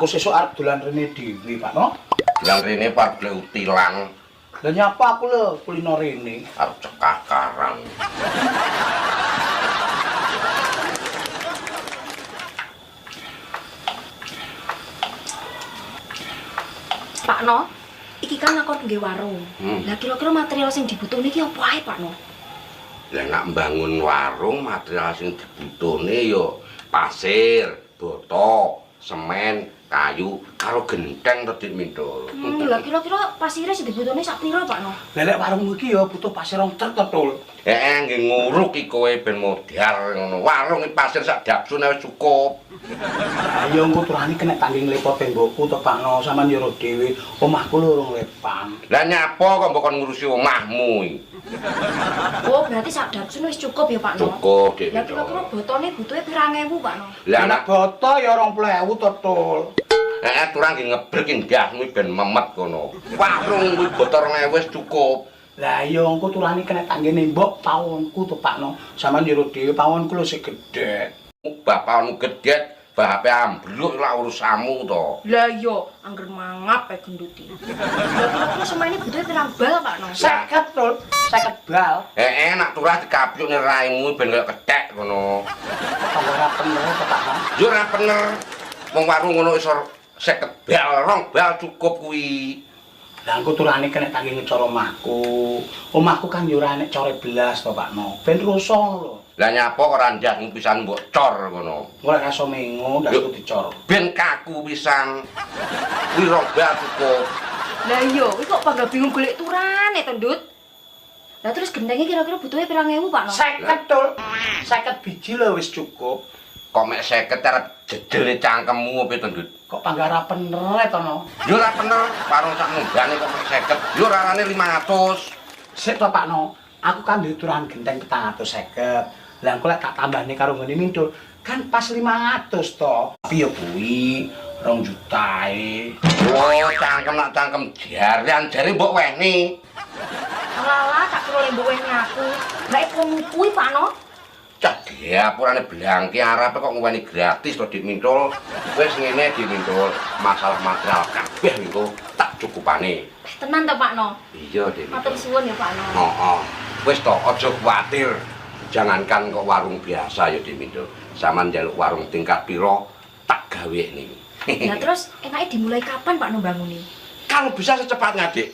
Aku sesuk arep dolan rene dhewe, Pak No. Dolan rene arep golek utilan. Lah nyapa aku lho kulino rene. Arep cekah karang. Pak No, iki kan aku nggih warung. Lah kira-kira material sing dibutuhne iki apa ae, Pak No? Lah nek mbangun warung material sing dibutuhne ya pasir, boto, semen, kayu, karo genteng to Dik Mintul. Lah kira-kira pasire sing dibutuhne sak pira, Pak No? Lah lek warungmu iki ya butuh pasir rong truk to, Tul. Heeh, nggih nguruk iki kowe ben modar ngono. Warung iki pasir sak dapsun wis cukup. Lah ya engko turane kena tanggung lepo tembokku to, Pak No. Sampeyan yo ro dhewe, omahku lho urung lepan. Lah nyapa kok mbok kon ngurusi omahmu iki? Oh, berarti sak dapsun wis cukup ya, Pak No? Cukup, Dik. Lah kira-kira botone butuhe pirang ewu, Pak No? Lah nek boto ya 20.000 to, Tul. Heeh, turang nggih ngebrek ndahmu ben memet kono. Warung kuwi boto 2.000 wis cukup. Lah iya engko turane kena tangge nembok pawonku to, Pak No. Sampeyan yo ro dhewe pawonku lho sik gedhe. Bapakmu gedhe, bape ambruk lah urusanmu to. Lah iya, angger mangap ae genduti. Lah kira-kira semene butuhe pirang bal, Pak No? 50, Tul. 50 bal. Heeh, nak turah dikapyukne raimu ben kaya kethek kono. Tambah ora pener to, Pak No. Yo ora pener. Wong warung ngono iso 50 bal, 2 bal cukup kuwi. Lah engko turane kena tangge ngecor omahku. Omahku kan yo ora enek core belas to, Pak No. Ben rusak ngono lho. Lah nyapa kok ora ndasmu pisan mbok cor ngono. Engko lek iso mengo ndasku dicor. Ben kaku pisan. Kuwi 2 bal cukup. Lah iya, kuwi kok bangga bingung golek turane to, Ndut? Lah terus gentenge kira-kira butuhe pirang ewu, Pak No? 50, Tul. 50 biji lho wis cukup. Kok mek 50 arep jedele cangkemmu apa to, Ndut? Kok panggah ora pener to, No? Yo ora pener, warung sak nunggane kok mek 50. Yo rarane 500. Sik to, Pak No. Aku kan duwe turahan genteng 450. Lah engko lek tak tambahne karo nggone Mintul, kan pas 500 to. Tapi ya kuwi 2 jutae. Oh, cangkem nak cangkem jarian jare mbok wehni. Alah, tak kira lek mbok wehni aku. Lah kono kuwi, Pak No. Cah diapurane blangke arape kok ngweni gratis to Dik Mintul. Wis ngene Dik Mintul, masalah material kabeh engko tak cukupane. Tenan to, Pak No? Iya, Dik Matur Mintul. suwun ya, Pak No. Heeh. Wis to, aja kuwatir. Jangankan kok warung biasa ya Dik Mintul. Sampeyan njaluk warung tingkat pira tak gawekne. Lah terus enake dimulai kapan, Pak No bangune? Kalau bisa secepatnya, Dik.